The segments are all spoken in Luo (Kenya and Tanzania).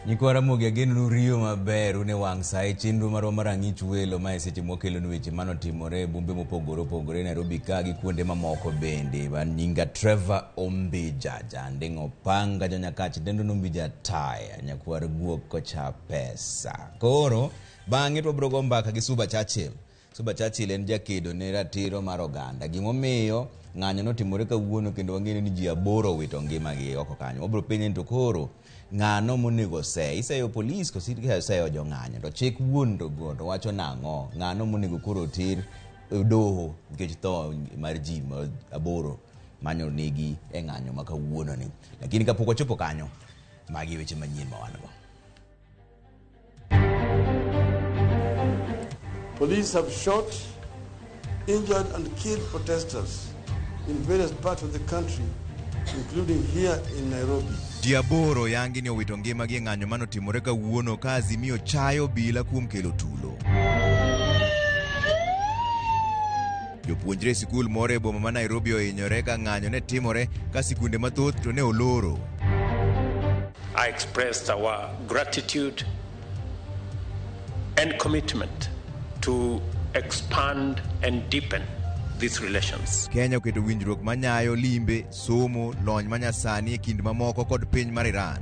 Nyikwa Ramogi ageno ni uriyo maber un e wang' sa e chenro marwa mar ang'ich welo ma e seche mwakelonu weche manotimore e bombe mopogore opogore Nairobi ka gi kuonde mamoko bende. An nyinga Trevor Ombija, Janding' Opanga, Jonyakach dendo Nombija Taya, nyakwar guok kocha pesa. Koro bang'e to wabiro go mbaka gi Suba Churchill. Suba Churchill en jakedo ne ratiro mar oganda. Gimomiyo ng'anyo notimore kawuono kendo wang'eyo ni ji 8 owito ngimagi oko kanyo. Wabiro penje ni to koro ng'ano monego ose? Iseyo polis koso iseyo jong'anyo? To chik wuon to go to wacho nang'o? Ng'ano monego koro oter doho nikech tho mar ji 8 manyo negi e ng'anyo ma kawuono ni. Lakini kapok wachopo kanyo, magi weche manyien ma wan go. Police have shot, injured and killed protesters in various parts of the country, including here in Nairobi. Ji 8 yangi ni owito ngimagi e ng'anyo manotimore kawuono ka Azimio chayo obila kuom kelo tulo. Jopuonjre e sikul moro e boma ma Nairobi ohinyore ka ng'anyo ne timore ka sikunde mathoth to ne oloro. I expressed our gratitude and commitment to expand and deepen these relations. Kenya oketo winjruok manyayo limbe, somo, lony manyasani e kind mamoko kod piny mar Iran.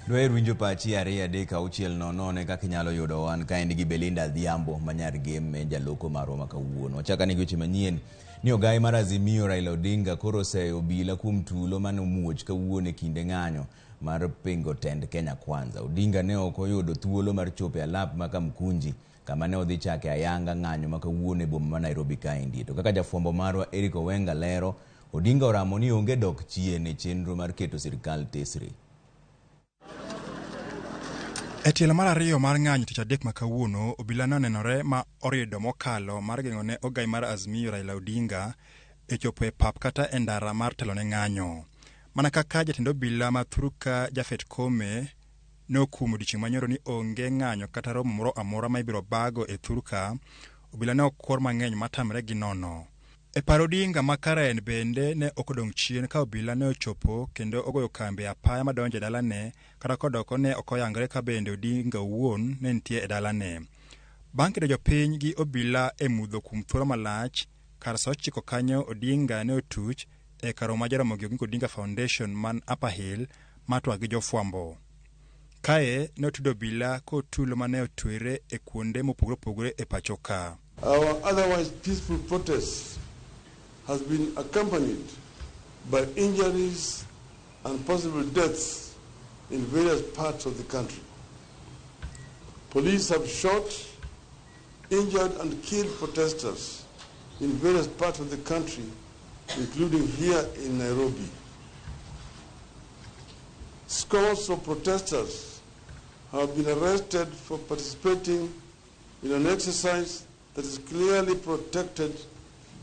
Dwaher winjo pachi 2 3 6 0 0 kaka inyalo yudo wan kaendi gi Belinda Adhiambo ma nyar Gem en jaloko marwa ma kawuono. Wachak ane gi weche manyien ni ogai mar Azimio Raila Odinga koro oseyo obila kuom tulo mane omuoch kawuono e kinde ng'anyo mar pingo tend Kenya Kwanza. Odinga ne ok oyudo thuolo mar chopo e alap ma Kamkunji kama ne odhi chake ayanga ng'anyo ma kawuono e boma ma Nairobi kaendi. To kaka jafwambo marwa Eric Owenga lero, Odinga oramo ni onge dok chien e chenro mar keto sirkal tesre. E tielo mar 2 mar ng'anyo tich adek ma kawuono, obila nonenore ma orido mokalo mar geng'o ne ogai mar Azimio Raila Odinga e chopo e pap kata e ndara mar telo ne ng'anyo. Mana kaka jatend obila ma Thuruka Japhet Kome nokumo odiochieng' manyoro ni onge ng'anyo kata romo moro amora ma ibiro bago e Thuruka, obila ne okwor mang'eny matamre gi nono. E par Odinga ma Karen bende ne ok odong' chien ka obila ne ochopo kendo ogoyo kambi e apaya madonjo e dalane kata kodoko ne ok oyangre ka bende Odinga owuon ne nitie e dalane. Bang' kedo jopiny gi obila e mudho kuom thuolo malach, kar sa 9 kanyo Odinga ne otuch e kar romo ma Jaramogi Oginga Odinga Foundation man Upper Hill mar twak gi jofwambo. Kae ne otudo obila kotulo mane otwere e kuonde mopogore opogore e pacho ka. Our otherwise peaceful protest has been accompanied by injuries and possible deaths in various parts of the country. Police have shot, injured and killed protesters in various parts of the country, including here in Nairobi. Scores of protesters have been arrested for participating in an exercise that is clearly protected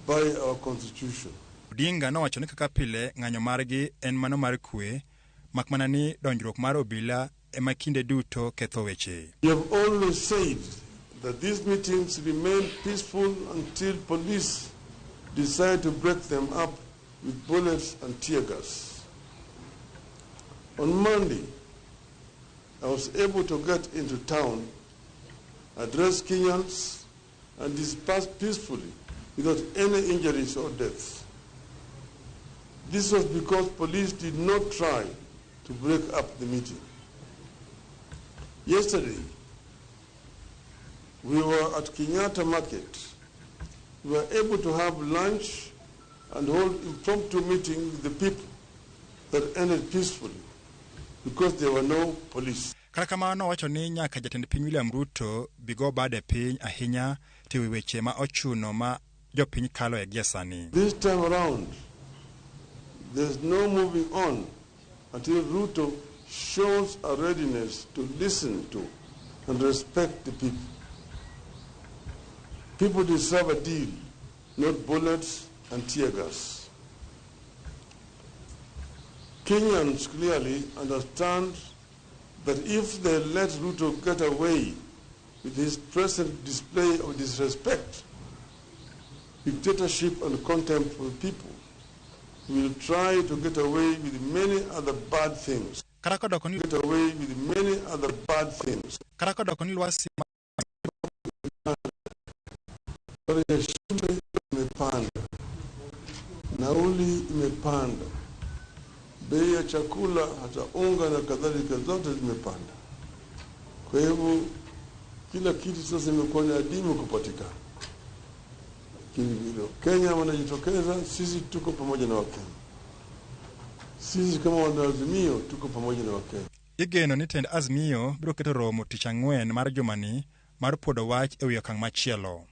by our constitution. Odinga nowacho ni kaka pile ng'anyo margi en mano mar kwe, mak mana ni donjruok mar obila ema kinde duto ketho weche. We have always said that these meetings remain peaceful until police decide to break them up with bullets and tear gas. On Monday, I was able to get into town, address Kenyans, and disperse peacefully without any injuries or deaths. This was because police did not try to break up the meeting. Yesterday, we were at Kenyatta Market. We were able to have lunch and hold impromptu meeting with the people that ended peacefully because there were no police. Kata kamano owacho ni nyaka jatend piny William Ruto bi go bade piny ahinya tiyo weche ma ochuno ma jopiny kalo e gie sani. This time around, there's no moving on until Ruto shows a readiness to listen to and respect the people. People deserve a deal, not bullets and tear gas. Kenyans clearly understand that if they let Ruto get away with his present display of disrespect, Dictatorship and contempt for the people will try to get away with many other bad things. Kata kodoko ni Get away with many other bad things. Kata kodoko ni lwasi Bei ya shule imepanda, nauli imepanda, bei ya chakula hata unga na kadhalika zote zimepanda. Kwa hivyo kila kitu sasa imekuwa ni adimu kupatikana. Lakini vile Kenya wanajitokeza, sisi tuko pamoja na Wakenya. Sisi kama wanaazimio tuko pamoja na Wakenya. Igeno ni tend Azimio biro keto romo tich ang'wen mar jumani mar puodho wach ewi okang' machielo.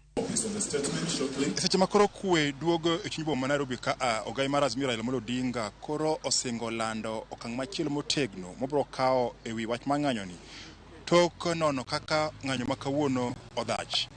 Seche ma koro kwe duogo e chuny boma ma Nairobi ka a ogai mar Azimio Raila Amolo Odinga koro osingo lando okang' machielo motegno mobiro kawo ewi wach mar ng'anyoni tok nono kaka ng'anyo ma kawuono odhach.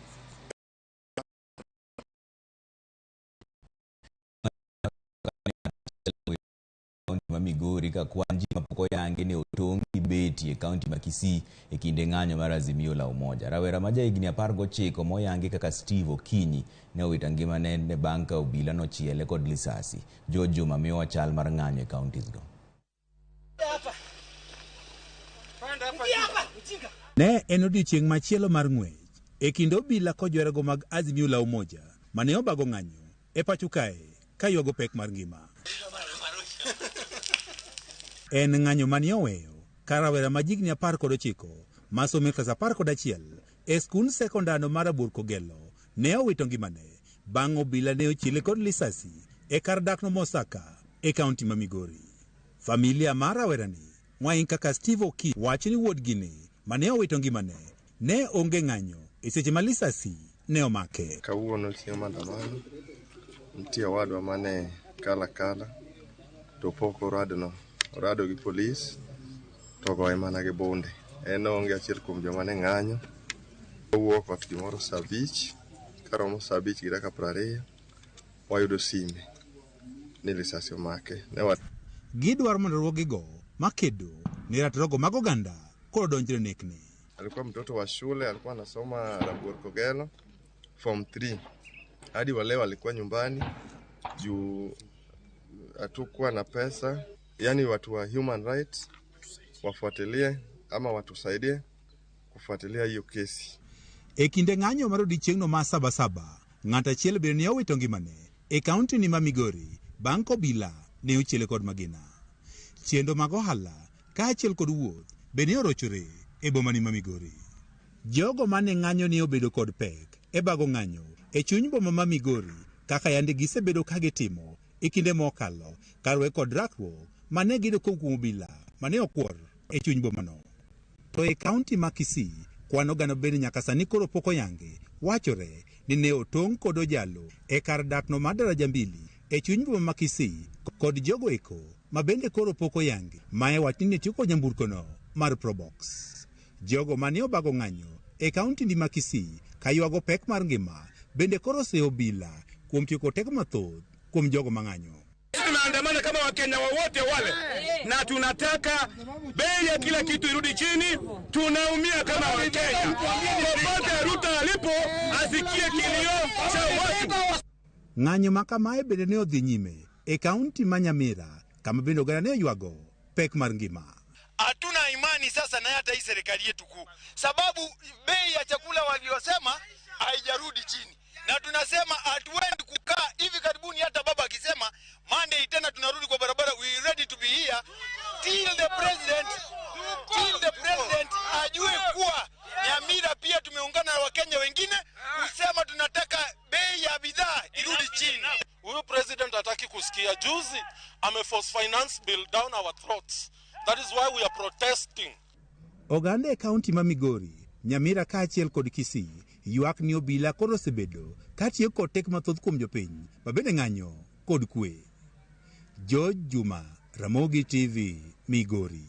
Kaunti ma Migori ka kwan ji mapok oyangi ne otong' gi beti e kaunti ma Kisii e kinde ng'anyo mar Azimio la Umoja. Rawera ma jahigni 19 moyangi kaka Steve Okinyi ne owito ngimane ne bang' ka obila nochiele kod lisasi. George Juma miyowa chal mar ng'anyo e counties go. Ne en odiechieng' machielo mar ng'wech e kind obila kod joherego mag Azimio la Umoja mane obago ng'anyo e pacho kae ka ywago pek mar ngima. En ng'anyo mane oweyo ka rawera ma jigni 19 masomo e klas 11 e skund sekondar mar Rabuor Kogelo ne owito ngimane bang' obila ne ochiele kod lisasi e kar dakno Mosaka e kaunti ma Migori. Familia mar rawerani Mwaing kaka Steve Okinyi wacho ni wuodgini mane owito ngimane ne onge ng'anyo e seche ma lisasi ne omake. Kawuono chieng' maandamano nitie owadwa mane kala kala to pok orado orado gi polis to ogoye mana gi bunde. En oonge achiel kuom joma ne ng'anyo. Owuok ot gimoro saa 5 karomo saa 5:20 wayudo sime ni lisasi omake. Ne Gidwaro mondo riwruogigo makedo ne ratirogo mag oganda koro donjre nekni. Alikuwa mtoto wa shule, alikuwa anasoma Rabuor Kogelo form 3. Hadi wa leo alikuwa nyumbani juu hatukuwa na pesa. Yani watu wa human rights wafuatilie ama watusaidie kufuatilia hiyo kesi. E kinde ng'anyo mar odiechieng'no ma Sabasaba, ng'ato achiel bende ne owito ngimane e kaunti ni ma Migori bang' ka obila ne ochiele kod magina. Chenro mag ohala kaachiel kod wuoth bende orochore e boma ni ma Migori. Jogo mane ng'anyo ne obedo kod pek e bago ng'anyo e chuny boma ma Migori kaka yande gisebedo ka gitimo e kinde mokalo kaluwore kod rakruok mane giyudo kuom obila mane okwor e chuny bomano. To e kaunti ma Kisii, kwan oganda bende nyaka sani koro pok oyangi wachore ni ne otong' kod ojalo e kar dakno mar daraja mbili e chuny boma ma Kisii kod jogo eko ma bende koro pok oyangi mae wach ni ne tiyo kod nyamburkono mar Probox. Jogo mane obago ng'anyo e kaunti ni ma Kisii kaywago pek mar ngima bende koro oseyo obila kuom tiyo kod teko mathoth kuom jogo mang'anyo. Tunaandamana kama Wakenya wowote wale na tunataka bei ya kila kitu irudi chini. Tunaumia kama Wakenya. Popote Ruto alipo asikie kilio cha watu. Ng'anyo ma kamae bende ne odhi nyime e kaunti ma Nyamira kama bende oganda ne oywago pek mar ngima. Hatuna imani sasa na hata hii serikali yetu kuu, sababu bei ya chakula waliosema haijarudi chini, na tunasema hatuendi kukaa hivi karibuni. Hata baba akisema Monday tena tunarudi kwa barabara, we ready to be here till the president, till the president ajue kuwa Nyamira pia tumeungana na Wakenya wengine kusema tunataka bei ya bidhaa irudi chini. Huyu president hataki kusikia. Juzi ame force finance bill down our throats. That is why we are protesting. Oganda e kaunti ma Migori, Nyamira kaachiel kod Kisii ywak ni obila koro osebedo katiyo kod teko mathoth kuom jopiny ma bende ng'anyo kod kwe. George Juma, Ramogi TV, Migori.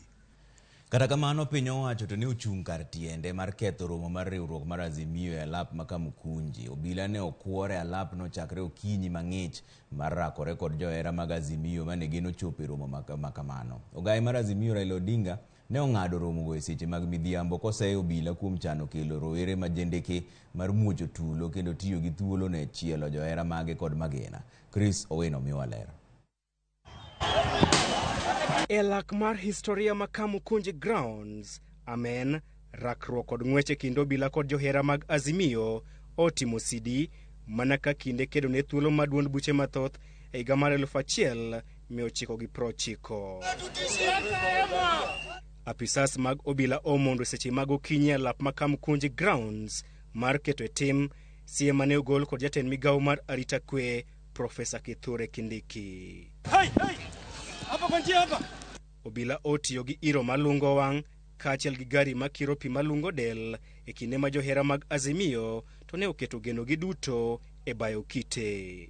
Kata kamano piny owacho to ne ochung' kar tiende mar ketho romo mar riwruok mar Azimio e alap ma Kamukunji. Obila ne okwor e alapno chakre okinyi mang'ich mar rakore kod johera mag Azimio mane geno chopo e romo ma kamano. Ogai mar Azimio Raila Odinga ne ong'ado romogo e seche mag midhiambo koseyo obila kuom chano kelo rowere ma jendeke mar muocho tulo kendo tiyo gi thuolo ne chielo johera mage kod magina. Chris Owino miwa ler. E lak mar historia ma Kamukunji Grounds, amen, rakruok kod ng'wech e kind obila kod johera mag Azimio otimo sidi mana ka kinde kedo ne thuolo ma duond buche mathoth e higa mar 1990. Apisas mag obila omondo seche mag okinyi e lap ma Kamukunji Grounds mar keto e tim siem mane ogol kod jatend migawo mar arita kwe Profesa Kithure Kindiki. Hey, hey! Hapa kwa njia hapa. Obila otiyo gi iro malungo wang' kaachiel gi gari makiro pi malungo del e kinde ma johera mag Azimio to ne oketo genogi duto e bayo kite.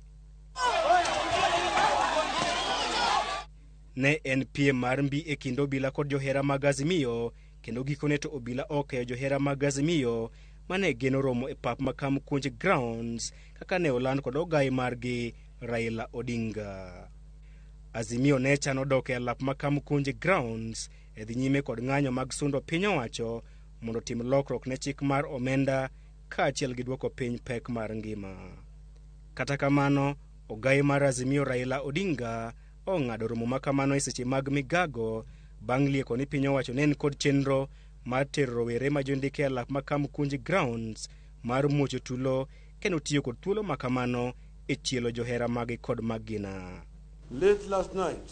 Ne en piem mar mbi e kind obila kod johera mag Azimio kendo gikone to obila okeyo johera mag Azimio mane geno romo e pap ma Kamukunji Grounds kaka ne oland kod ogai margi Raila Odinga. Azimio ne chano dok e alap ma Kamukunji Grounds e dhi nyime kod ng'anyo mag sundo piny owacho mondo otim lokruok ne chik mar omenda kaachiel gi duoko piny pek mar ngima. Kata kamano, ogai mar Azimio Raila Odinga ong'ado romo ma kamano e seche mag migago bang' lieko ni piny owacho ne en kod chenro mar tero rowere ma jondike e alap ma Kamukunji Grounds mar muocho tulo kendo tiyo kod thuolo ma kamano e chielo johera mage kod magina. Late last night,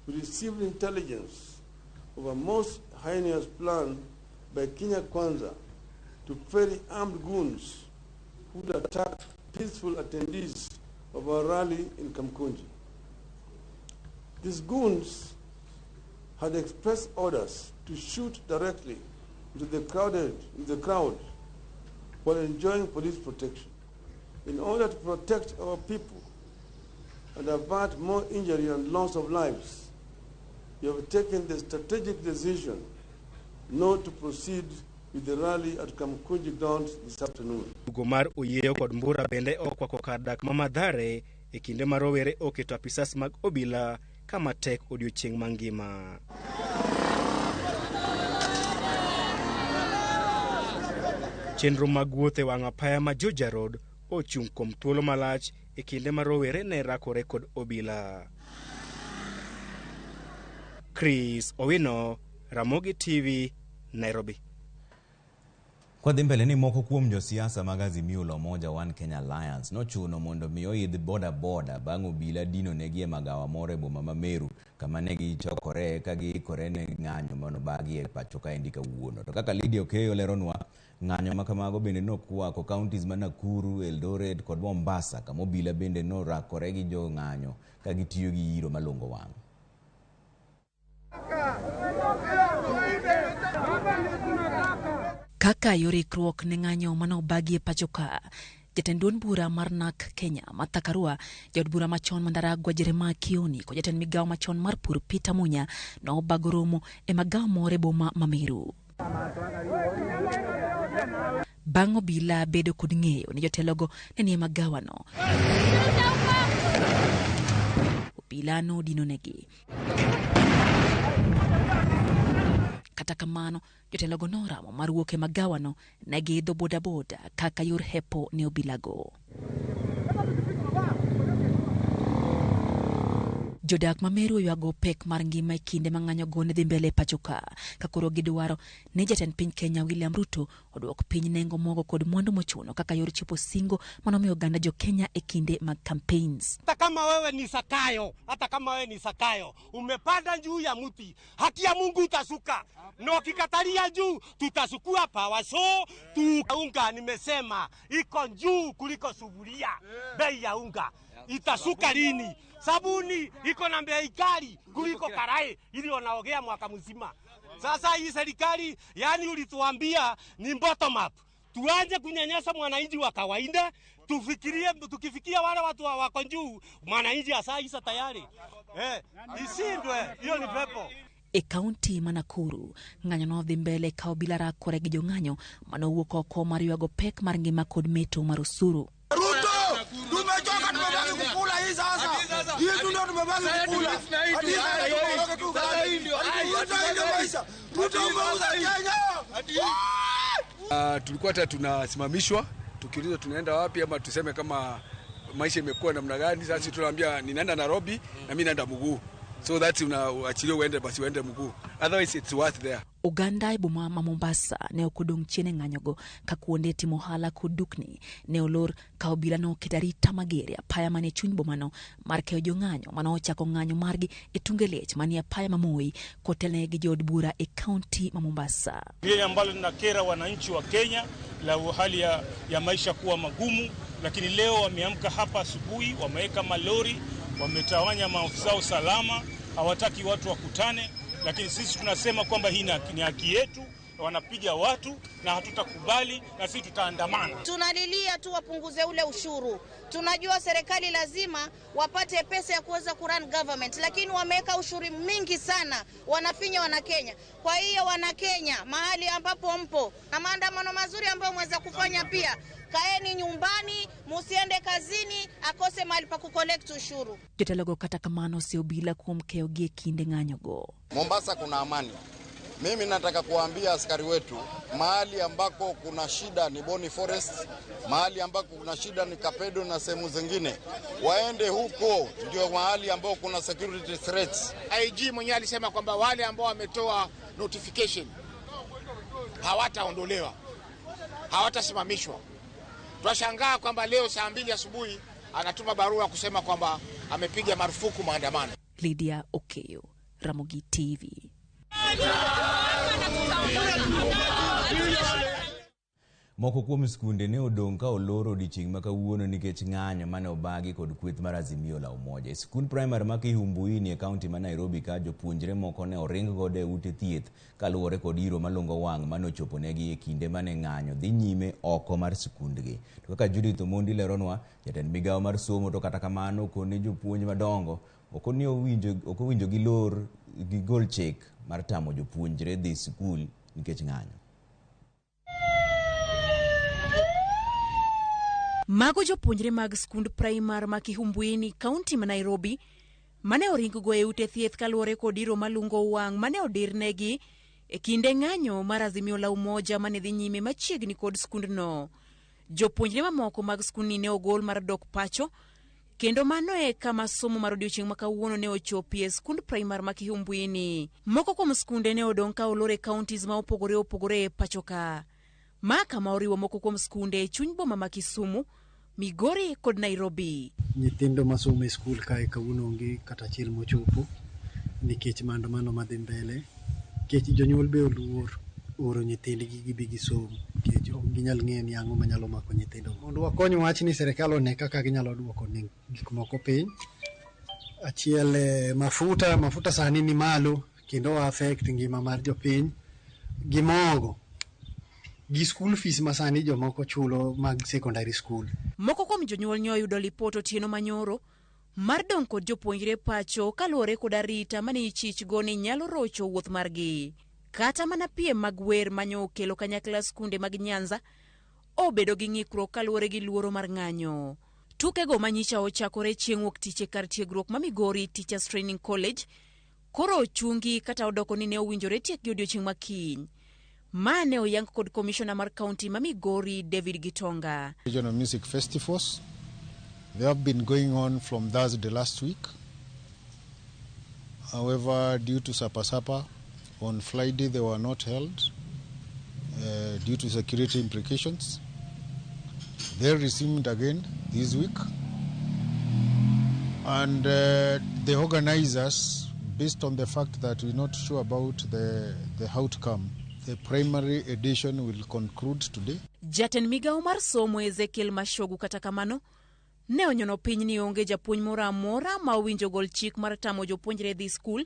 we received intelligence of a most heinous plan by Kenya Kwanza to ferry armed goons who would attack peaceful attendees of our rally in Kamkunji. These goons had expressed orders to shoot directly into the crowd while enjoying police protection. In order to protect our people and avert more injury and loss of lives, we have taken the strategic decision not to proceed with the rally at Kamukunji grounds this afternoon. Tugo mar oyieyo kod mbura bende okwako kar dak ma Mathare e kinde ma rowere oketo apisas mag obila kama tek odiochieng' mangima. Chenro mag wuoth e wang' apaya ma Juja Road ochung' kuom thuolo malach e kinde ma rowere ne rakore kod obila. Chris Owino, Ramogi TV, Nairobi. Kwa dhi mbele ni moko kuom josiasa mag Azimio la Umoja One Kenya Alliance nochuno mondo mi oidh boda boda bang' obila dino negi e magawa moro e boma ma Meru kama ne gichokore ka giikore ne ng'anyo manobagi e pacho kaendi kawuono. To kaka Lydia Okeyo leronwa, ng'anyo ma kamago bende nokwako counties ma Nakuru, Eldoret kod Mombasa kama obila bende norakore gi jong'anyo ka gitiyo gi iro malungo wang'. Kaka yor ikruok ne ng'anyo manobagi e pacho ka, jatend duond bura mar NARC Kenya Martha Karua, jaod bura machon ma Ndaragwa Jeremiah Kioni kod jatend migawo machon mar pur Peter Munya nobago romo e magawo moro e boma ma Meru. Bang' obila bedo kod ng'eyo ni jotelogo ne nie magawano, obila nodinonegi. Kata kamano, jotelogo noramo mar wuok e magawano, ne giidho bodaboda kaka yor hepo ne obilago. Jodak ma Meru oywago pek mar ngima e kinde ma ng'anyogo ne dhi mbele e pacho ka, ka koro gidwaro ni jatend piny Kenya William Ruto oduok piny nengo mogo kod mwandu mochuno kaka yor chopo singo manomiyo oganda jo Kenya e kinde mag campaigns. Hata kama wewe ni Zakayo, hata kama wewe ni Zakayo, umepanda juu ya mti, haki ya Mungu itashuka. Na ukikatalia juu, tutasukua power so tu unga nimesema iko juu kuliko sufuria. Bei ya unga itashuka lini? Sabuni iko na bei kali kuliko karai ili wanaogea mwaka mzima. Sasa hii serikali yani ulituambia ni bottom up. Tuanze kunyanyasa mwananchi wa kawaida, tufikirie tukifikia wale watu wako juu, mwananchi asaisa tayari. Isindwe, hiyo ni pepo. E kaunti ma Nakuru, ng'anyo nodhi mbele ka obila rakore gi jong'anyo manowuok oko mar ywago pek mar ngima kod meto mar osuru. Ruto, tumechoka, tumebaki kukula hii sasa. Hii tu ndio tumebaki. Tulikuwa hata tunasimamishwa tukiulizwa tunaenda wapi ama tuseme kama maisha imekuwa namna gani. Sasa tunaambia ninaenda Nairobi na mimi naenda mguu, so that unaachilia uende basi uende mguu, otherwise it's worth there. Oganda e boma ma Mombasa ne ok odong' chien e ng'anyogo ka kuonde timo ohala kod dukni ne olor ka obila noketo arita mager e apaya manie chuny bomano mar keyo jong'anyo mane ochako ng'anyo margi e tunge liech manie apaya ma Moi kotelnegi gi jood bura e kaunti ma Mombasa. Lile ambalo linakera wananchi wa Kenya la hali ya maisha kuwa magumu, lakini leo wameamka hapa asubuhi, wameweka malori, wametawanya maafisa usalama, hawataki watu wakutane, lakini sisi tunasema kwamba hii ni haki yetu. Wanapiga watu na hatutakubali, na sisi tutaandamana. Tunalilia tu wapunguze ule ushuru. Tunajua serikali lazima wapate pesa ya kuweza kurun government, lakini wameweka ushuru mingi sana, wanafinya Wanakenya. Kwa hiyo Wanakenya, mahali ambapo mpo na maandamano mazuri ambayo mweza kufanya pia, kaeni nyumbani, musiende kazini, akose mahali pa kucollect ushuru. Jotelogo kata kamano ose obila kuom keyo gi e kinde ng'anyogo. Mombasa kuna amani. Mimi nataka kuambia askari wetu, mahali ambako kuna shida ni Boni Forest, mahali ambako kuna shida ni Kapedo na sehemu zingine, waende huko, ndio mahali ambako kuna security threats. IG mwenyewe alisema kwamba wale ambao wametoa notification hawataondolewa, hawatasimamishwa. Twashangaa kwamba leo saa 2 asubuhi anatuma barua kusema kwamba amepiga marufuku maandamano. Lydia Okeyo, Ramogi TV. Moko kuom skunde ne odong' ka olor odiechieng' ma kawuono nikech ng'anyo mane obagi kod kweth mar Azimio la Umoja. E skund primary ma Kihumbuini e kaunti ma Nairobi ka jopuonjre moko ne oring godo e ute thieth kaluwore kod iro malungo wang' mane ochoponegi e kinde mane ng'anyo dhi nyime oko mar skundgi. To kaka Judith Omondi leronwa, jatend migawo mar somo to kata kamano okone jopuonj madongo ok owinjo gilor gigol chik mar tamo jopuonjre dhi sikul nikech ng'anyo. Mago jopuonjre mag skund primar ma Kihumbuini, kaunti ma Nairobi, mane oring-go e ute thieth kaluwore kod iro malungo wang' mane odirnegi e kinde ng'anyo mar Azimio la Umoja mane dhi nyime machiegni kod skundno. Jopuonjre mamoko mag skundni ne ogol mar dok pacho, kendo mano e kama somo mar odiochieng' ma kawuono ne ochopi e skund primar ma Kihumbuini. Moko kuom skunde ne odong' ka olor e counties ma opogore opogore e pacho ka. Ma kama oriwo moko kuom skunde e chuny boma ma Kisumu, Migori kod Nairobi. Nyithindo masomo e skul kae kawuono onge kata achiel mochopo nikech maandamano madhi mbele. Nikech jonyuol be oluor oro nyithindgi gibi gisom nikech ok ginyal ng'eyo ni ang'o manyalo mako nyithindo. Mondo wakony wach ni sirikal one kaka ginyalo duoko gik moko piny. Achiel, mafuta sani ni malo kendo affect ngima mar jopiny gi mogo gi school fees masani jomoko chulo mag secondary school. Moko kuom jonyuol ne oyudo lipot otieno manyoro mar dong' kod jopuonjre pacho kaluwore kod arita mane ichichgo ni nyalo rocho wuoth margi. Kata mana piem mag wer manyo okelo kanyakla skunde mag Nyanza obedo gi ng'ikruok kaluwore gi luoro mar ng'anyo. Tukego manyicha ochakore chieng' wuok tich e kar tiegruok ma Migori Teachers Training College koro ochungi kata odoko ni ne owinjore tiekgi odiochieng' ma kiny. Ma ne oyang kod komishona mar kaunti ma Migori David Gitonga. Regional music festivals, they have been going on from Thursday last week. However, due to Sapa Sapa, on Friday they were not held due to security implications. They resumed again this week. And the organizers, based on the fact that we're not sure about the outcome, the primary edition will conclude today. Jatend migawo mar somo Ezekiel Mashogu kata kamano ne onyono piny ni onge japuonj moro amora ma owinjo gol chik mar tamo jopuonjre dhi skul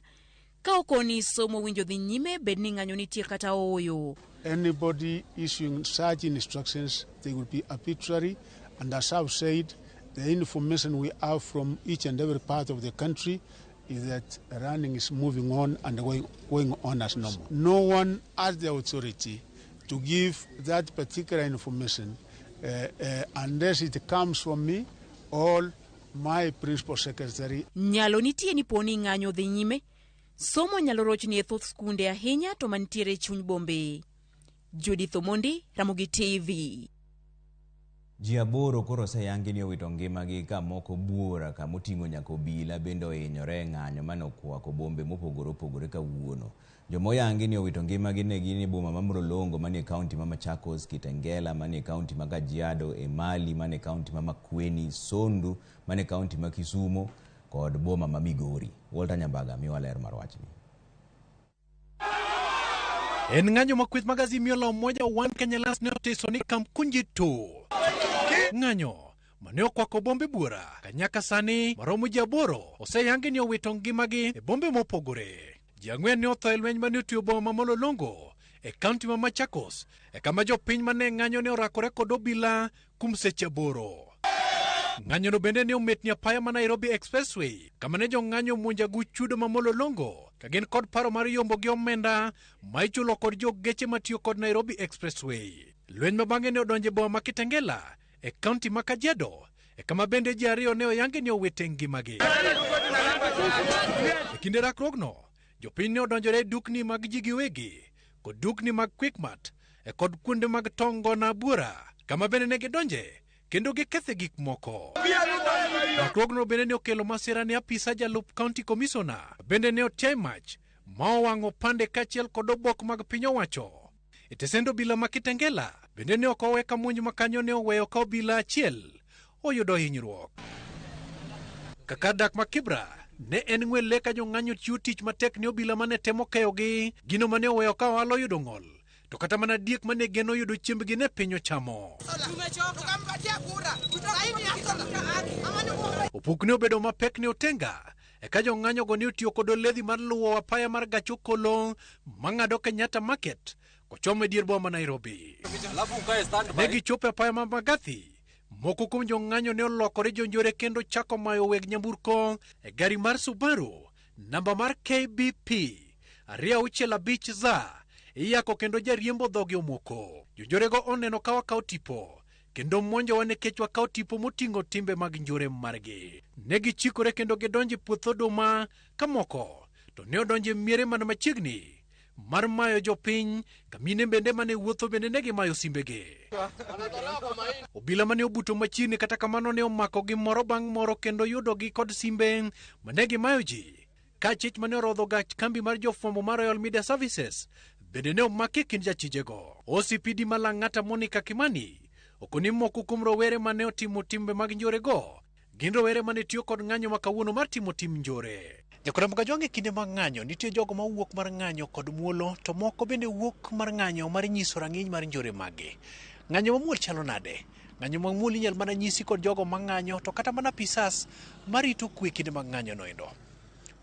ka okoni somo winjo dhi nyime bed ni ng'anyo nitie kata ooyo. Anybody issuing such instructions, they will be arbitrary, and as I've said, the information we have from each and every part of the country is that running is moving on and going on as normal. No one has the authority to give that particular information unless it comes from me or My principal secretary. Nyalo nitie ni poni ng'anyo dhi nyime, somo nyalo rochni e thoth skunde ahinya to mantiere e chuny bombe. Judith Omondi, Ramogi TV. Ji 8 koro oseyangi ni owito ngimagi ka moko buora kama oting'o nyaka obila bende ohinyore e ng'anyo mane okwako bombe mopogore opogore kawuono. Joma oyangi ni owito ngimagi ne gin e boma ma Mlolongo manie kaunti ma Machakos, Kitengela manie kaunti ma Kajiado, Emali manie kaunti ma Makueni, Sondu manie kaunti ma Kisumo kod boma ma Migori. Walter Nyambaga miwa ler mar wachni. En ng'anyo ma kweth mag Azimio la Umoja One Kenya Alliance ne otiso ni Kamkunji 2. Ng'anyo mane okwako bombe buora ka nyaka sani maromo ji 8 oseyangi ni owito ngimagi e bombe mopogore. Ji 4 ne otho e lweny mane otiyo boma ma Mlolongo e kaunti ma Machakos e kama jopiny mane ng'anyo ne orakore kod obila kuom seche 8. Ng'anyono bende ne ometni apaya ma Nairobi Expressway kama ne jong'anyo omonjo aguch chudo ma Mlolongo ka gin kod paro mar yombo gi omenda ma ichulo kod jogeche matiyo kod Nairobi Expressway. Lweny ma bang'e ne odonjo e boma ma Kitengela e kaunti ma Kajiado e kama bende ji 2 ne oyangi ni owete ngimagi. E kinde rakruogno, jopiny ne odonjore e dukni mag ji giwegi kod dukni mag Quickmart e kod kuonde mag tongo na buora kama bende ne gidonje kendo gikethe gik moko. Rakruogno bende ne okelo masira ne apisa jalup county commissioner bende ne otiae mach ma owang'o pande kaachiel kod obok mag piny owacho. E tesend obila ma Kitengela bende ne ok owe ka monj ma kanyo ne oweyo ka obila achiel oyudo hinyruok. Kaka dak ma Kibra ne en ng'we le ka jong'anyo chiwo tich matek ne obila mane temo keyogi, gino mane oweyo ka ohala oyudo ng'ol. To kata mana diek mane geno yudo chiembgi ne piny ochamo. Opuk ne obedo mapek ne Otenga eka jong'anyogo ne otiyo kod oledhi mar luwo apaya mar gach okolo mang'ado Kenyatta Market kochomo e dier boma ma Nairobi. Ne gichopo e apaya ma Mbagathi. Moko kuom jong'anyo ne olokore jonjore kendo chako mayo weg nyamburko e gari mar Subaru namba mar KBP 265 Z iyako kendo jariembo dhoge omoko. Jonjorego oneno ka wakawo tipo kendo monjowa nikech wakawo tipo moting'o timbe mag njore margi. Ne gichikore kendo gidonjo e puoth oduma ka moko to ne odonjo e miere man machiegni mar mayo jopiny ka mine bende mane wuotho bende ne gimayo simbegi. Obila mane obuto machiegni kata kamano ne omakogi moro bang' moro kendo yudogi kod simbe mane gimayo ji. Ka chich mane orodho gach kambi mar jofwambo mar Royal Media Services bende ne omaki e kind jachijego. OCPD ma Lang'ata Monica Kimani okoni moko kuom rowere mane otimo timbe mag njorego gin rowere mane tiyo kod ng'anyo ma kawuono mar timo tim njore. Jakorambo Kajwang' e kinde mag ng'anyo nitie jogo ma wuok mar ng'anyo kod muolo to moko bende wuok mar ng'anyo mar nyiso rang'iny mar njore maggi. Ng'anyo mamuol chalo nade? Ng'anyo mamuol inyal mana nyisi kod jogo ma ng'anyo to kata mana apisas marito kwe kinde mag ng'anyo noendo.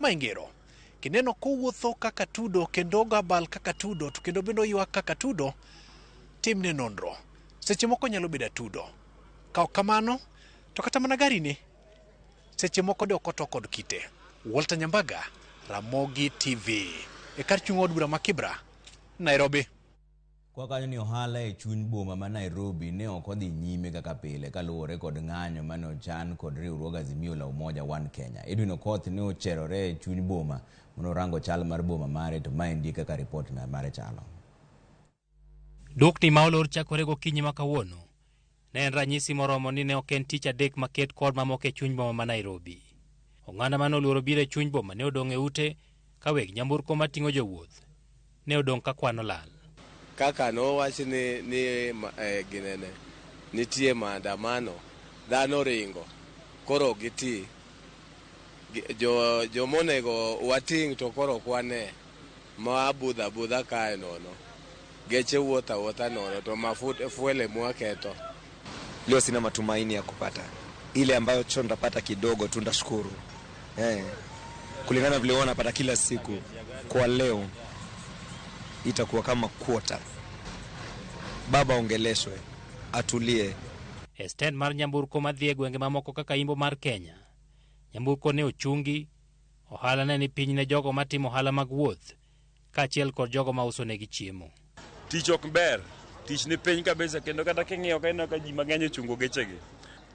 Ma ingero. Kineno kowuotho kaka tudo kendo ogo abal kaka tudo to kendo bende oywak kaka tudo, timne nonro. Seche moko nyalo bedo atudo. Ka ok kamano, to kata mana gari ni seche moko de ok oto kod kite. Walter Nyambaga, Ramogi TV. E kar chung' od bura ma Kibra, Nairobi. Kwa kanyo ni ohala e chuny boma ma Nairobi ne ok odhi nyime kaka pile kaluwore kod ng'anyo mane ochan kod riwruog Azimio la Umoja One Kenya. Edwin Okoth ne ocherore e chuny boma mondo orango chal mar boma mare to maendi kaka ripot mare chalo. Dukni ma olor chakore gokinyi ma kawuono ne en ranyisi moromo ni ne ok en tich adek maket kod mamoko e chuny boma ma Nairobi. Oganda mane oluoro biro e chuny boma ne odong' e ute ka weg nyamburko mating'o jowuoth ne odong' ka kwano lal. Kaka nowach ni ginene nitie maandamano, dhano ringo koro giti jomonego wating' to koro ok wane ma budha abudha kae nono geche wuotho awuotha nono to mafuta fuele mwaketo. Leo sina matumaini ya kupata ile ambayo cho nitapata kidogo tu ndashukuru. Kulingana vile huwa napata kila siku, kwa leo itakuwa kama quarter. Baba ongeleshwe, atulie. E stand mar nyamburko madhi e gwenge mamoko kaka Imbo mar Kenya, nyamburko ne ochungi, ohala ne ni piny ne jogo matimo ohala mag wuoth kaachiel kod jogo ma uso negi chiemo. Tich ok ber, tich ni piny kabisa kendo kata king'iyo ka ineno ka ji mang'eny ochungo gechegi.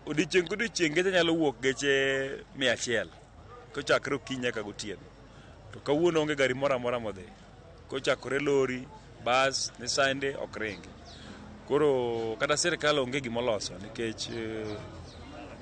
Odiechieng' kodiechieng' geche nyalo wuok geche 100 kochakre okinyi nyaka gotieno. To kawuono onge gari moro amora modhi. Kochakore lori, bas, Nissan ok ringi. Koro kata sirkal onge gimoloso nikech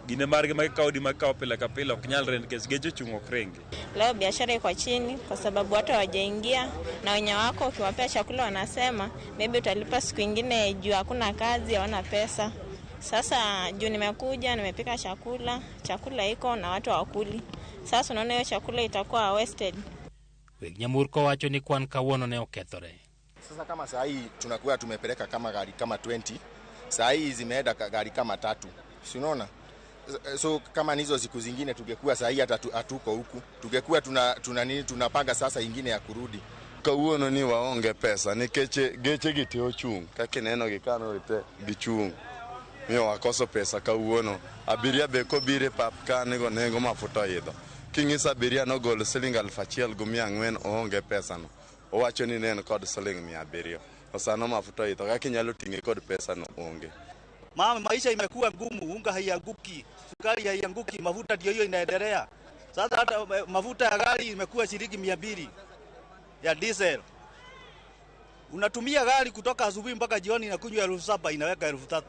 gine margi ma gikawo di ma gikawo pile ka pile ok nyalre nikech geche ochung' ok ringi. Leo biashara iko chini kwa sababu watu hawajaingia, na wenye wako ukiwapea chakula wanasema maybe utalipa siku ingine juu hakuna kazi, hawana pesa. Sasa juu nimekuja nimepika chakula, chakula iko na watu hawakuli. Sasa unaona hiyo chakula itakuwa wasted. Weg nyamburko wacho ni kwan kawuono ne okethore. Sasa kama saa hii tunakuwa tumepeleka kama gari kama 20, saa hii zimeenda gari kama 3. Si unaona? So kama nizo siku zingine tungekuwa saa hii hata hatuko huku. Tungekuwa tuna nini tunapanga sasa ingine ya kurudi. Kawuono ni waonge pesa nikech geche gi te ochung' kaka ineno gi kano te gichung'. Miyo wakoso pesa kawuono. Abiria be kobiro e pap ka nigo nengo mafuta oidho. King'iso abiria nogol siling 1400 oonge pesano. Owacho ni ne en kod siling 700. To sano mafuta oidho kaka inyalo ting'e kod pesano onge. Mama, maisha imekuwa ngumu, unga haianguki, sukari haianguki, mafuta ndio hiyo inaendelea. Sasa hata mafuta ya gari imekuwa shilingi 200 ya diesel. Unatumia gari kutoka asubuhi mpaka jioni na kunywa 7,000 inaweka 3,000.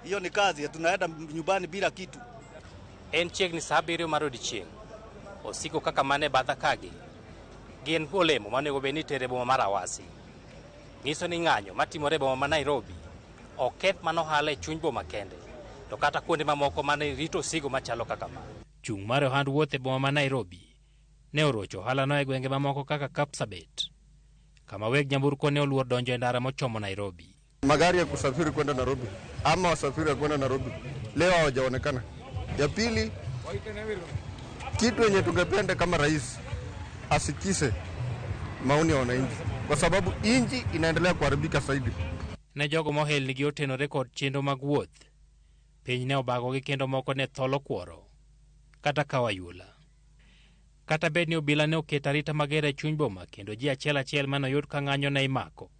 Hiyo ni kazi, tunaenda nyumbani bila kitu. En chiegni saa 7 mar odiechieng'. Osiko kaka mane batha kagi gin olemo maonego bed ni itere e boma mar Awasi. Nyiso ni ng'anyo matimore e boma ma Nairobi ok keth mana ohala e chuny boma kende, to kata kuonde mamoko mane rito osigo machalo kaka ma. Chung' mar ohand wuoth e boma ma Nairobi ne orocho ohalano e gwenge mamoko kaka Kapsabet, kama weg nyamburko ne oluor donjo e ndara mochomo Nairobi. Magari ya kusafiri kwenda Nairobi ama wasafiri wa kwenda Nairobi leo hawajaonekana. Ya pili, kitu yenye tungependa kama rais asikize maoni ya wananchi, kwa sababu inji inaendelea kuharibika zaidi. Ne jogo mohelnigi otenore kod chenro mag wuoth, piny ne obagogi kendo moko ne tholo kuoro kata kawo ayula. Kata bed ni obila ne oketo arita mager e chuny boma kendo ji achiel achiel mane oyud ka ng'anyo ne imako.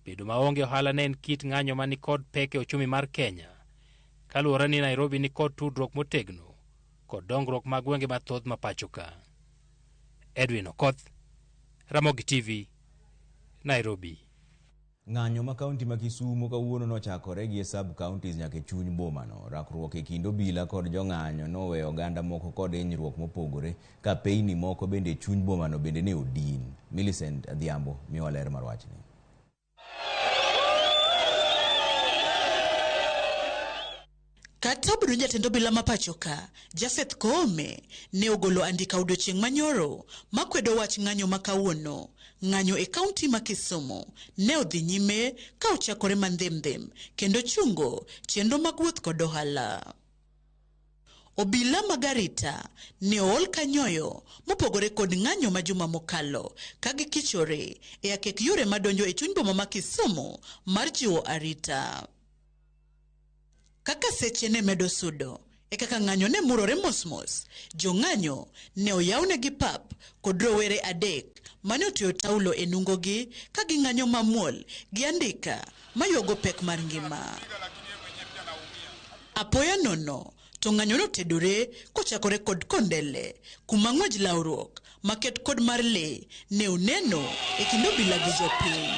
Bedo maonge ohala ne en kit ng'anyo mani kod pek e ochumi mar Kenya, kaluwore ni Nairobi ni kod tudruok motegno kod dongruok mag gwenge mathoth ma pacho ka. Edwin Okoth, Ramogi TV, Nairobi. Ng'anyo ma kaunti ma Kisumu kawuono nochakore gi e sub counties nyaka e chuny bomano. Rakruok e kind obila kod jong'anyo noweyo oganda moko kod hinyruok mopogore, ka peyni moko bende e chuny bomano bende ne odin. Millicent Adhiambo miyowa ler mar wachni. Kata obedo ni jatend obila ma pacho ka, Japheth Koome, ne ogolo andika odiochieng' manyoro makwedo wach ng'anyo ma kawuono. Ng'anyo e kaunti ma Kisumu ne odhi nyime ka ochakore mandhemdhem kendo chungo chenro mag wuoth kod ohala. Obila mag arita ne ool kanyoyo mopogore kod ng'anyo ma juma mokalo ka gikichore e akek yore madonjo e chuny boma ma Kisumu mar jiwo arita. Kaka seche ne medo sudo, e kaka ng'anyo ne murore mosmos, jong'anyo ne oyawnegi pap kod rowere 3 mane otiyo taulo e nungogi ka ging'anyo mamuol gi andika mayuago pek mar ngima. Apoya nono, to ng'anyo notedore kochakore kod Kondele, kuma ng'wej lawruok maket kod mar lee ne oneno e kind obila gi jopiny.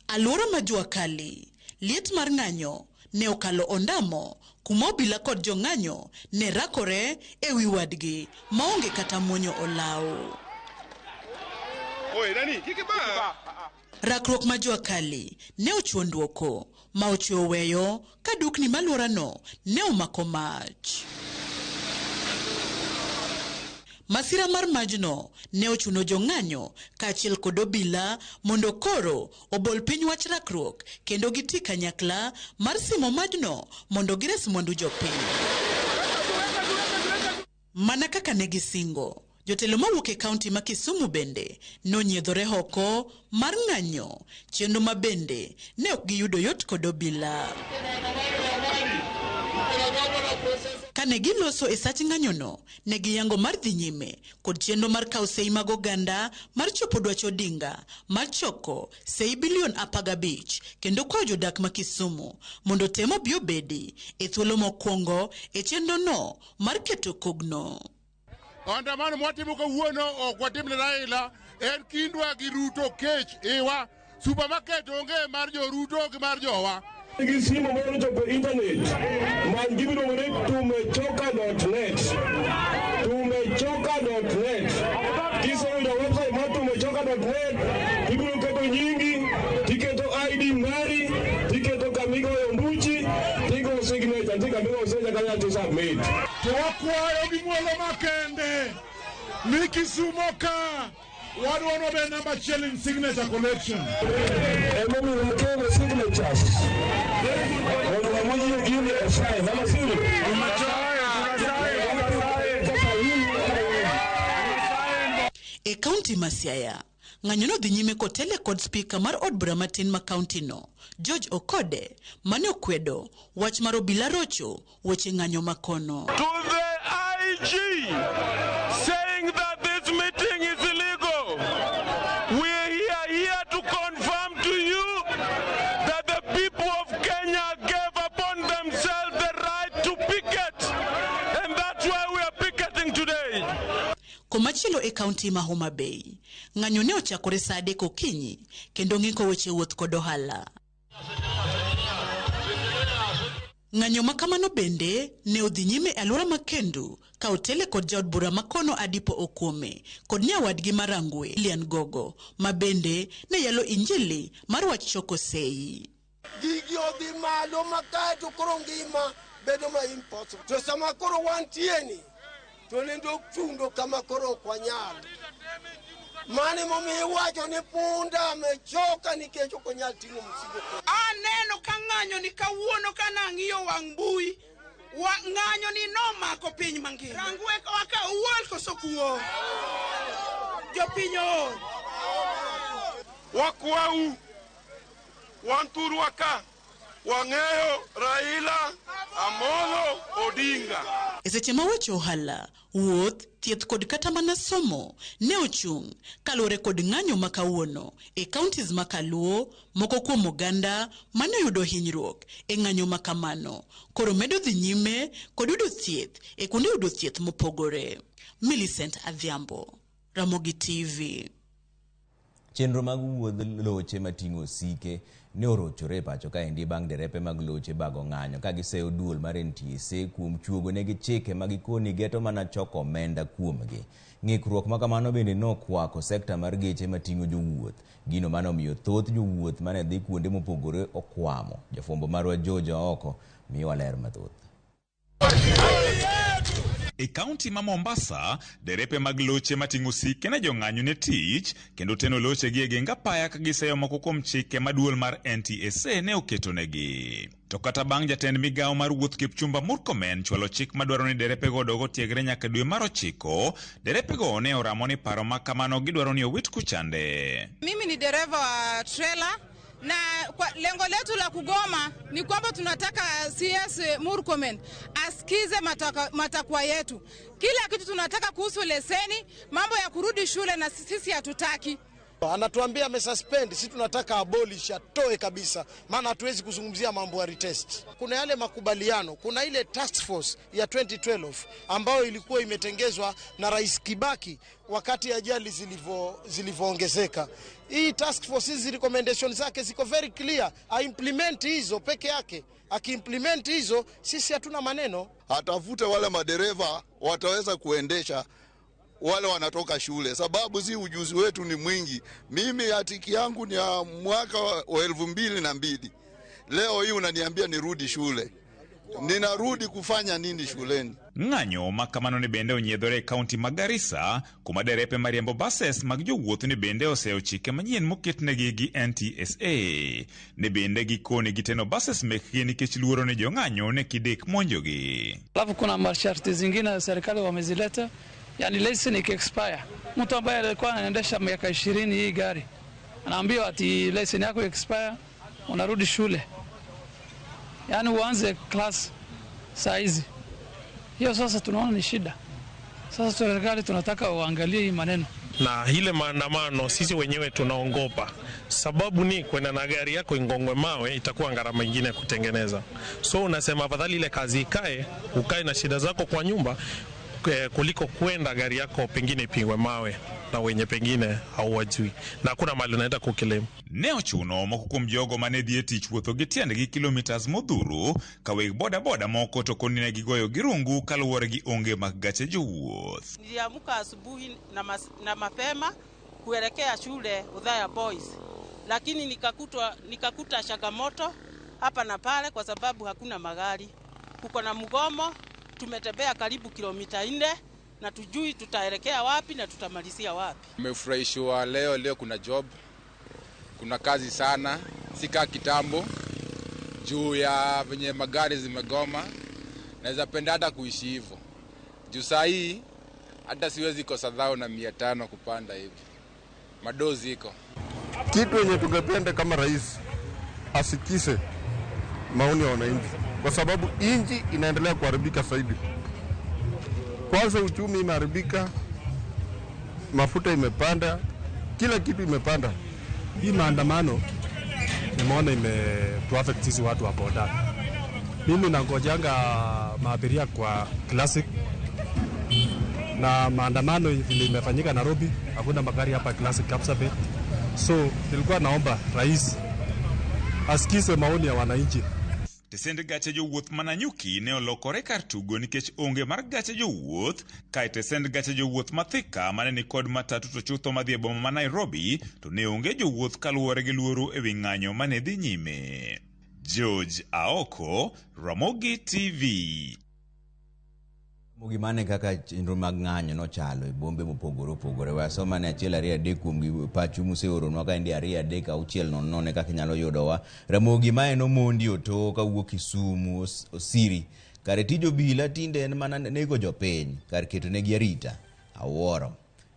Alwora ma jua kali, liet mar ng'anyo ne okalo ondamo kuma obila kod jong'anyo ne rakore e wi wadgi maonge kata muonyo olaw. Rakruok ma jua kali ne ochuo ndwoko ma ochiwo weyo ka dukni malworano ne omako mach. Masira mar majno ne ochuno jong'anyo kaachiel kod obila mondo koro obol piny wach rakruok kendo giti kanyakla mar simo majno mondo gires mwandu jopiny. Mana kaka ne gisingo, jotelo mawuok e kaunti ma Kisumu bende nonyiedhore oko mar ng'anyo, chenro ma bende ne ok giyudo yot kod obila. Kane giloso e sach ng'anyono, ne giyango mar dhi nyime kod chenro mar kawo sei mag oganda mar chopo dwach Odinga mar choko sei bilion 15 kendo kwayo jodak ma Kisumu mondo tem obi obedi e thuolo mokwongo e chenrono mar keto kogno. Andamano mwatimo kawuono ok watim ne Raila, en kindwa gi Ruto kech iwa. Supermarket onge mar jo Ruto gi mar jowa. Gi simu moro chopo internet, many gimiluongo ni tumechoka.net. Tumechoka.net. Kiseyudo website mar tumechoka.net, ibiro keto nyingi, tiketo ID mari, tiketo kamigoyo ombuchi, tigo signature, nitie kamigoyo signature kanyo to submit. To wakwayo gi muolo makende ni Kisumo ka wadwa nobed namba achiel in signature collection. Emomiyo wakelo signatures mondo wamuyie gini e sign, ama sivyo? E kaunti ma Siaya, ng'anyo nodhi nyime kotele kod spika mar od bura matin ma kaunti no, George Okode, mane okwedo wach mar obila rocho weche ng'anyo makono. To the IG saying that this meeting is illegal, we are here to confirm to you that the people of Kenya gave upon themselves the right to picket, and that's why we are picketing today. Komachielo e kaunti ma Homa Bay, ng'anyo ne ochakore saa 3 okinyi kendo ng'iko weche wuoth kod ohala. Ng'anyo ma kamano bende ne odhi nyime e alwora ma Kendu ka otele kod jaod bura makono Adipo Okuome kod nyawadgi Marangwe Lilian Gogo ma bende ne yalo injili mar wach choko sei. Gigi odhi malo ma kaeto koro ngima bedo ma impossible. To sama koro wantie ni to nindo chundo kama koro ok wanyal. Mane momiyo iwacho ni punda amechoka nikech ok onyal ting'o msigo. Aneno ka ng'anyo ni kawuono ka nang'iyo wang' mbui, ng'anyo ni nomako piny mangima. Rangwe waka uol koso kuo. Jopiny ool. Wakwau, wan thurwa ka, wang'eyo Raila Amolo Odinga. E seche ma weche ohala, wuoth, thieth kod kata mana somo ne ochung' kaluwore kod ng'anyo ma kawuono e counties ma Kaluo, moko kuom oganda mane oyudo hinyruok e ng'anyo ma kamano koro medo dhi nyime kod yudo thieth e kuonde yudo thieth mopogore. Millicent Adhiambo, Ramogi TV. Chenro mag wuodh loche mating'o osike ne orochore e pacho kaendi bang' derepe mag loche bago ng'anyo ka giseyo duol mar NTSA kuom chuogo negi chike ma gikoni geto mana choko omenda kuomgi. Ng'ikruok ma kamano bende nokwako sekta mar geche mating'o jowuoth. Gino mane omiyo thoth jowuoth mane dhi kuonde mopogore okwamo. Jafwambo marwa George Aoko miyowa ler mathoth. E kaunti ma Mombasa, derepe mag loche mating'o osike ne jong'anyo ne tich kendo teno loche gi e geng apaya ka giseyo moko kuom chike ma duol mar NTSA ne oketonegi. To kata bang' jatend migawo mar wuoth Kipchumba Murkomen chwalo chik madwaro ni derepego odog otiegre nyaka dwe mar 9, derepego ne oramo ni paro ma kamano gidwaro ni owit kuchande. Mimi ni dereva wa trailer na kwa lengo letu la kugoma ni kwamba tunataka CS Murkomen asikize matakwa yetu. Kila kitu tunataka kuhusu leseni, mambo ya kurudi shule na sisi hatutaki. Anatuambia amesuspend, sisi tunataka abolish, atoe kabisa, maana hatuwezi kuzungumzia mambo ya retest. Kuna yale makubaliano, kuna ile task force ya 2012 ambayo ilikuwa imetengezwa na Rais Kibaki wakati ajali zilivyoongezeka. Hii task force, hizi recommendations zake ziko very clear, a-implement hizo peke yake. Akiimplement hizo sisi hatuna maneno. Atafute wale madereva wataweza kuendesha wale wanatoka shule, sababu si ujuzi wetu ni mwingi. Mimi hatiki yangu ni ya mwaka wa 2002. Leo hii unaniambia nirudi shule. Ninarudi kufanya nini shuleni? Ng'anyo ma kamano ni bende onyiedhore e kaunti ma Garissa, kuma derepe mariembo buses mag jowuoth ni bende oseyo chike manyien moketnegi gi NTSA. Ne bende gikoni giteno buses mekgi nikech luoro ni jong'anyo ne kidek monjogi. Alafu kuna masharti zingine serikali wamezileta, yani leseni ikiexpire, mtu ambaye alikuwa anaendesha miaka 20 hii gari anaambiwa ati leseni yako expire, unarudi shule, yani uanze class saa hizi. Hiyo sasa tunaona ni shida. Sasa serikali tunataka waangalie hii maneno. Na ile maandamano sisi wenyewe tunaongopa, sababu ni kwenda na gari yako ingongwe mawe itakuwa gharama nyingine ya kutengeneza. So unasema afadhali ile kazi ikae, ukae na shida zako kwa nyumba kuliko kwenda gari yako pengine ipigwe mawe na wenye pengine hauwajui na hakuna mahali unaenda kukilemu. Ne ochuno moko kuom jogo mane dhi e tich wuotho gi tiendgi kilomitas modhuro ka weg bodaboda moko to koni ne gigoyo gi rungu kaluwore gi onge mag gache jowuoth. Niliamka asubuhi na mapema kuelekea shule Udhaya Boys, lakini nikakuta changamoto hapa na pale kwa sababu hakuna magari. Kuko na mgomo, tumetembea karibu kilomita 4 na tujui tutaelekea wapi na tutamalizia wapi. Nimefurahishwa leo kuna job, kuna kazi sana, si kama kitambo juu ya venye magari zimegoma. Naweza penda hata kuishi hivyo. Juu saa hii hata siwezi kosa 1,500 kupanda hivi. Madozi iko. Kitu yenye tungependa kama rais asikize maoni ya wananchi, kwa sababu inji inaendelea kuharibika zaidi. Kwanza uchumi imeharibika, mafuta imepanda, kila kitu imepanda. Hii maandamano nimeona imetuaffect sisi watu wa boda. Mimi nangojanga maabiria kwa Classic, na maandamano vile imefanyika Nairobi, hakuna magari hapa Classic Kapsabet. So nilikuwa naomba rais asikize maoni ya wananchi. Tesend gache jowuoth ma Nanyuki ne olokore kar tugo nikech onge mar gache jowuoth, kae tesend gache jowuoth ma Thika mane ni kod matatu to chutho madhi e boma ma Nairobi to ne onge jowuoth kaluwore gi luoro ewi ng'anyo mane dhi nyime. George Aoko, Ramogi TV. Ramogi, mane kaka chenro mag ng'anyo nochalo e bombe mopogore opogore. Wasoma ne 1 2 3 kuom gi pachu museoronwa ka endi 2 3 6 0 0 kaka inyalo yudowa. Ramogi, mae nomondi oto kawuok Kisumu Osiri. Kare tij obila tinde en mana nego jopiny kar keto negi arita. Awuoro.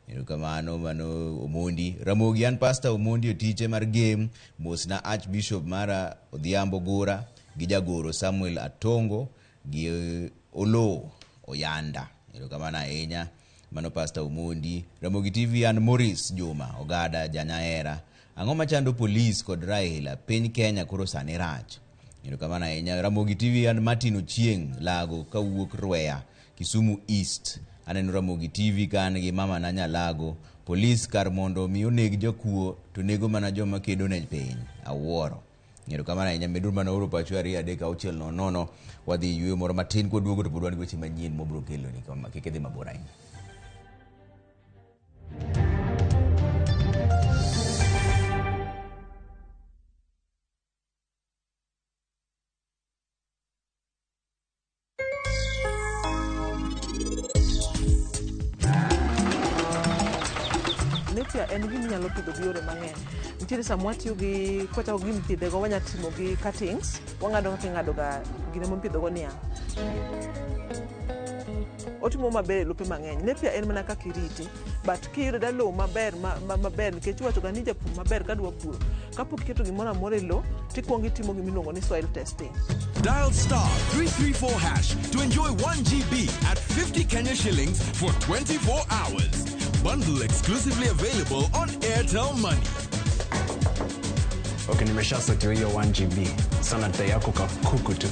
Erokamano mano Omondi. Ramogi, an Pastor Omondi otiche mar game. Mosna Archbishop mara Odhiambo Gora gi jagoro Samuel Atongo gi Oloo Oyanda. Erokamano ahinya mano Pastor Omondi. Ramogi TV, an Maurice Juma Ogada Janyaera. Ang'o machando polis kod Raila piny Kenya koro sani rach? Erokamano ahinya. Ramogi TV, an Martin Ochieng Lago kawuok Rweya, Kisumu East. Aneno Ramogi TV ka an gi mama na Nyalago. Polis kar mondo mi oneg jakuo to nego mana joma kedo ne piny. Awuoro. Erokamano ahinya. Meduru mana oro pachu 2 3 6 0 0. Wadhi yweyo moro matin kwaduogo to pod wan gi weche manyien mobiro keloni kama kik idhi mabor ahinya. Napier en gima inyalo pidho gi yore mang'eny. Nitiere sama watiyo gi kwachako gi mipidhego, wanya timo gi cuttings, wang'ado kaka ing'ado ga gine mipidhogo niang'. Otimo maber e lope mang'eny. Napier en mana kaka irite, but kiyudo da lowo maber maber, nikech iwacho ga ni japur maber kadwa puro, kapok iketo gimoro amora e lowo, tikuongo itimo gimiluongo ni soil testing. Dial *334# to enjoy 1 GB at 50 Kenya shillings for 24 hours. Bundle exclusively available on Airtel Money. Okay, nimeshasetiwa hiyo 1 GB. Sana dai yako ka kuku tu.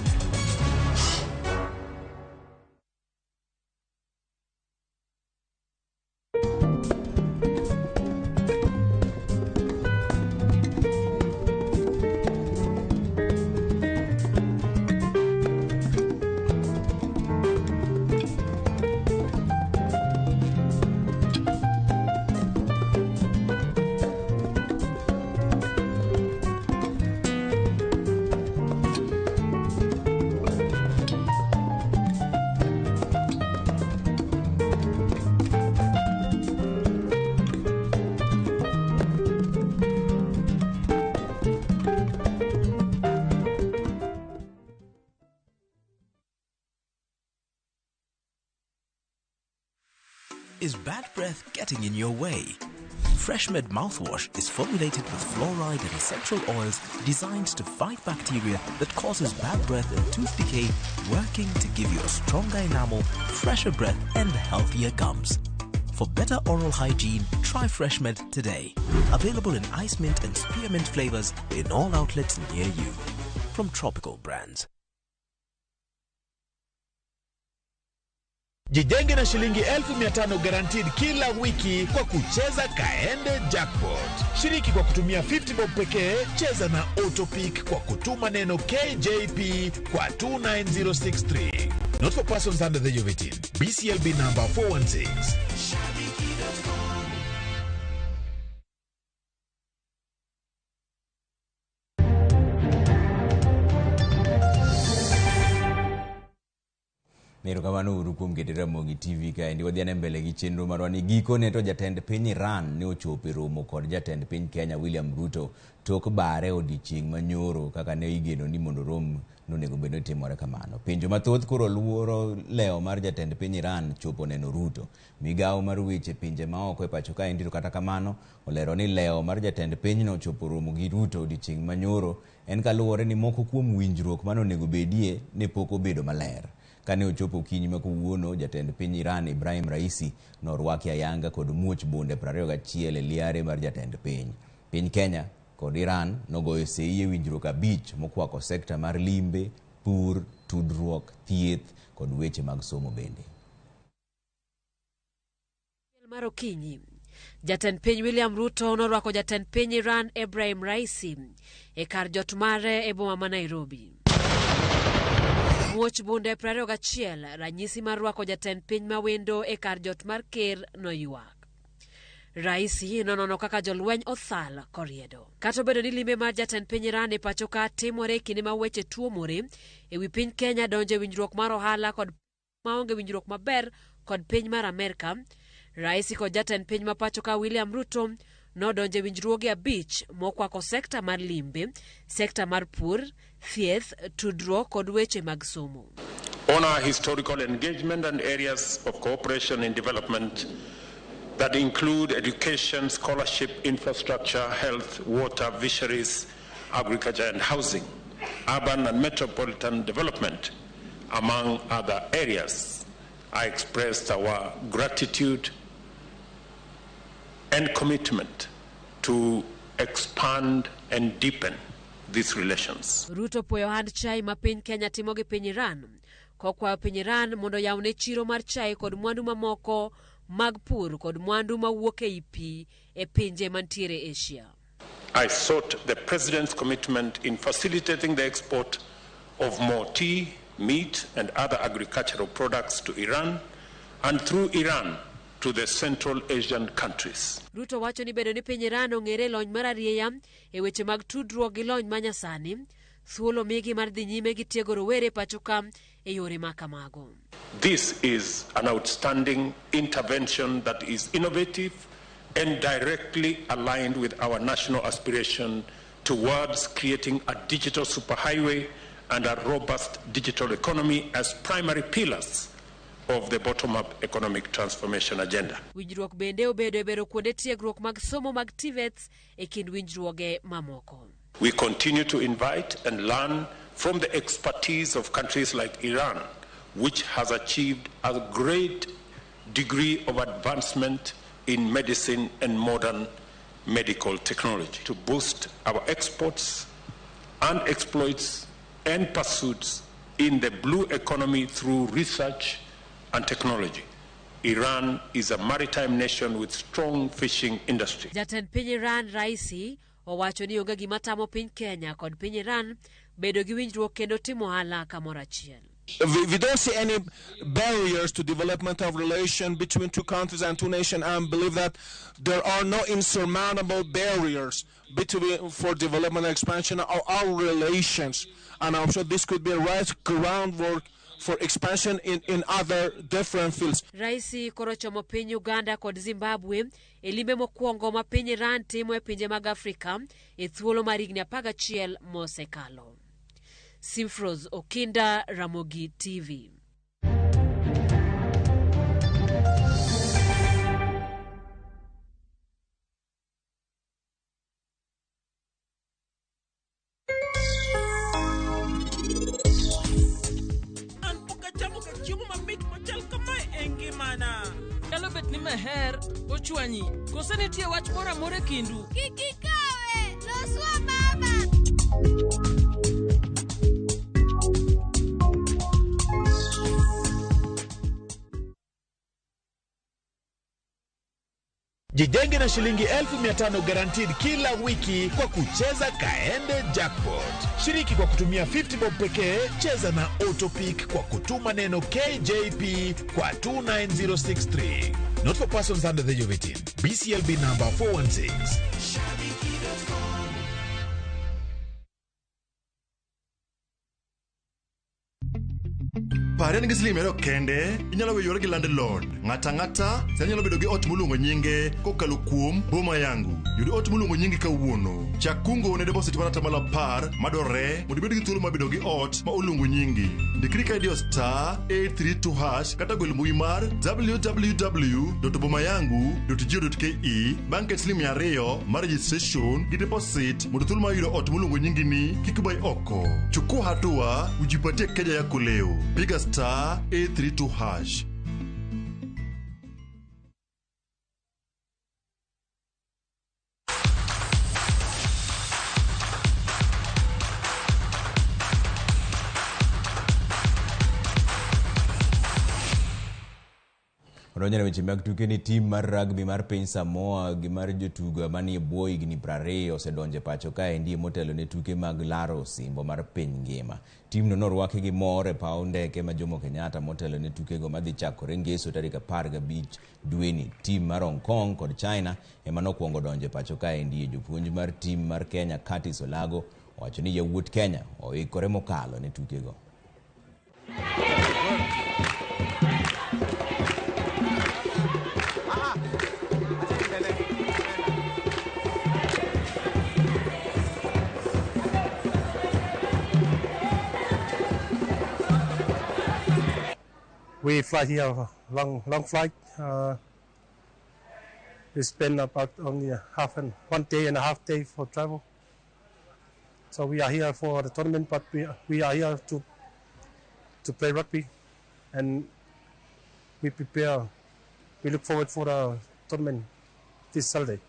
Is bad breath getting in your way? FreshMed mouthwash is formulated with fluoride and essential oils designed to fight bacteria that causes bad breath and tooth decay, working to give you a stronger enamel, fresher breath, and healthier gums. For better oral hygiene, try FreshMed today. Available in ice mint and spearmint flavors in all outlets near you. From Tropical Brands. Jijenge na shilingi 500,000 guaranteed kila wiki kwa kucheza Kaende Jackpot. Shiriki kwa kutumia 50 bob pekee, cheza na Autopick kwa kutuma neno KJP kwa 29063. Not for persons under the age of 18. BCLB number 416. Erokamano uru kuom keto Ramogi TV kaendi. Wadhi ane mbele gi chenro marwa ni gikone to jatend piny Iran ne ochopo e romo kod jatend piny Kenya William Ruto tok bare odiochieng' manyoro kaka ne igeno ni mondo rom nonego bed ni timore kamano. Penjo mathoth koro luoro lewo mar jatend piny Iran chopo neno Ruto. Migawo mar weche pinje maoko e pacho kaendi to kata kamano olero ni lewo mar jatend pinyno chopo romo gi Ruto odiochieng' manyoro en kaluwore ni moko kuom winjruok manonego bedie ne pok obedo maler. Kane ochopo okinyi ma kawuono, jatend piny Iran Ibrahim Raisi norwaki ayanga kod muoch bunde 21 e liare mar jatend piny. Piny Kenya kod Iran nogoyo sei e winjruok 5 mokwako sekta mar limbe, pur, tudruok, thieth kod weche mag somo bende. Mar okinyi, jatend piny William Ruto norwako jatend piny Iran Ibrahim Raisi e kar jot mare e boma ma Nairobi. Muoch bunde 21 ranyisi mar rwako jatend piny mawendo e kar jot mar ker noywak. Raisi nonono kaka jolweny othal koriedo. Kata obedo ni limbe mar jatend piny Iran e pacho ka timore e kinde ma weche tuomore e wi piny Kenya donjo e winjruok mar ohala kod maonge winjruok maber kod piny mar Amerka, Raisi kod jatend piny ma pacho ka William Ruto nodonjo e winjruoge 5 mokwako sekta mar limbe, sekta mar pur, thieth, tudruok kod weche mag somo. On our historical engagement and areas of cooperation in development that include education, scholarship, infrastructure, health, water, fisheries, agriculture and housing, urban and metropolitan development, among other areas. I expressed our gratitude and commitment to expand and deepen these relations. Ruto puoyo hand chai ma piny Kenya timo gi piny Iran, kokwayo piny Iran mondo yawne chiro mar chai kod mwandu mamoko mag pur kod mwandu mawuok ei pi e pinje mantiere Asia. I sought the president's commitment in facilitating the export of more tea, meat and other agricultural products to Iran and through Iran to the Central Asian countries. Ruto wacho ni bedo ni piny Iran ong'ere lony mar arieya e weche mag tudruok gi lony manyasani, thuolo migi mar dhi nyime gi tiego rowere pacho ka e yore ma kamago. This is an outstanding intervention that is innovative and directly aligned with our national aspiration towards creating a digital superhighway and a robust digital economy as primary pillars of the bottom-up economic transformation agenda. Winjruok bende obedo e bero kuonde tiegruok mag somo mag TVETs e kind winjruoge mamoko. We continue to invite and learn from the expertise of countries like Iran, which has achieved a great degree of advancement in medicine and modern medical technology, to boost our exports and exploits and pursuits in the blue economy through research and technology. Iran is a maritime nation with strong fishing industry. Jatend piny Iran Raisi owacho ni onge gima tamo piny Kenya kod piny Iran bedo gi winjruok kendo timo ohala kamoro achiel. We don't see any barriers to development of relation between two countries and two nations, and believe that there are no insurmountable barriers between for development and expansion of our relations. And I'm sure this could be a right groundwork for expansion in other different fields. Raisi koro chomo piny Uganda kod Zimbabwe e limbe mokwongo ma piny Iran timo e pinje mag Afrika e thuolo mar higni 11 mosekalo. Simfros Okinda, Ramogi TV. Meher ochwanyi? Kose nitie wach moro amora e kindu? Kik ikawe! Loswa baba! Jijenge na shilingi 500,000 guaranteed kila wiki kwa kucheza Kaende Jackpot. Shiriki kwa kutumia 50 bob pekee, cheza na Autopick kwa kutuma neno KJP kwa 29063. Not for persons under the age of 18. BCLB number 416. Pare ni gi siling 200 kende, inyalo weyo gi landlord. Ng'ata ang'ata sani nyalo bedo gi ot moluongo nyinge kokalo kuom Boma Yangu. Yud ot moluongo nyingi kawuono. Chak kungo ne deposit mar 10% madwarore mondo ibed gi thuolo mar bedo gi ot ma oluongo nyingi. Ndikri ka idiyo star 832# kata gwel mbui mar www.bomayangu.go.ke bang' ket siling 200 mar registration gi deposit mondo thuolo mar yudo ot moluongo nyingi ni kik bai oko. Chukua hatua ujipatie keja yako leo. Piga star 832#. Odonjo e weche mag tuke ni tim mar rugby mar piny Samoa gi mar jotugo manie bwo higni 20 osedonjo e pacho kaendi motelo ne tuke mag laro osimbo mar piny ngima. Timno norwaki gi mor e paw ndeke ma Jomo Kenyatta motelo ne tukego madhi chakore ngeso tarik 15 dweni. Tim mar Hong Kong kod China ema nokwongo donjo e pacho kaendi. Jopuonj mar tim mar Kenya Curtis Olago owacho ni yawuot Kenya oikore mokalo ne tukego. We fly here long flight. We spend about only a half and 1 day and a half day for travel. So we are here for the tournament, but we are here to play rugby, and we prepare. We look forward for the tournament this Saturday.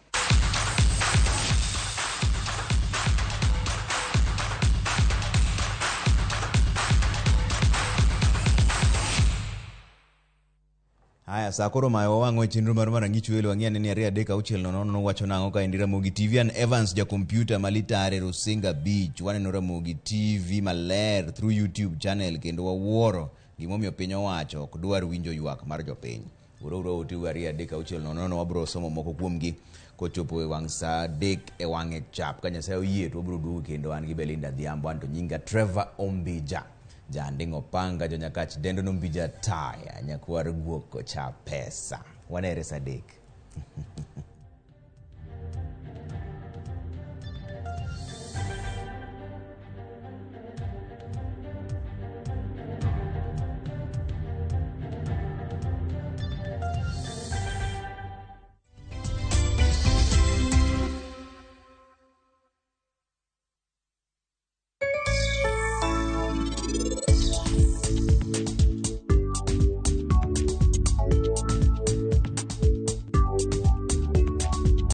Haya, saa koro mayo wang'o e chenro mar Rang'ich Welo wang'i ane ni 2 3 6 0 0 wacho nang'o ka endi Ramogi TV. An Evans ja kompyuta malitare Rusinga Beach. Waneno Ramogi TV maler through YouTube channel kendo wawuoro gimomiyo piny owacho ok dwar winjo ywak mar jopiny. Oro ote 2 3 6 0 0 wabro somo moko kuomgi kochopo e wang' saa 3 e wang'e chap. Ka Nyasaye oyie to wabro duogo kendo an gi Belinda Adhiambo, an to nyinga Trevor Ombija. Janding'o panga jonyakach dendo nombija taya nyakwar guok cha pesa. Wanere saa 3.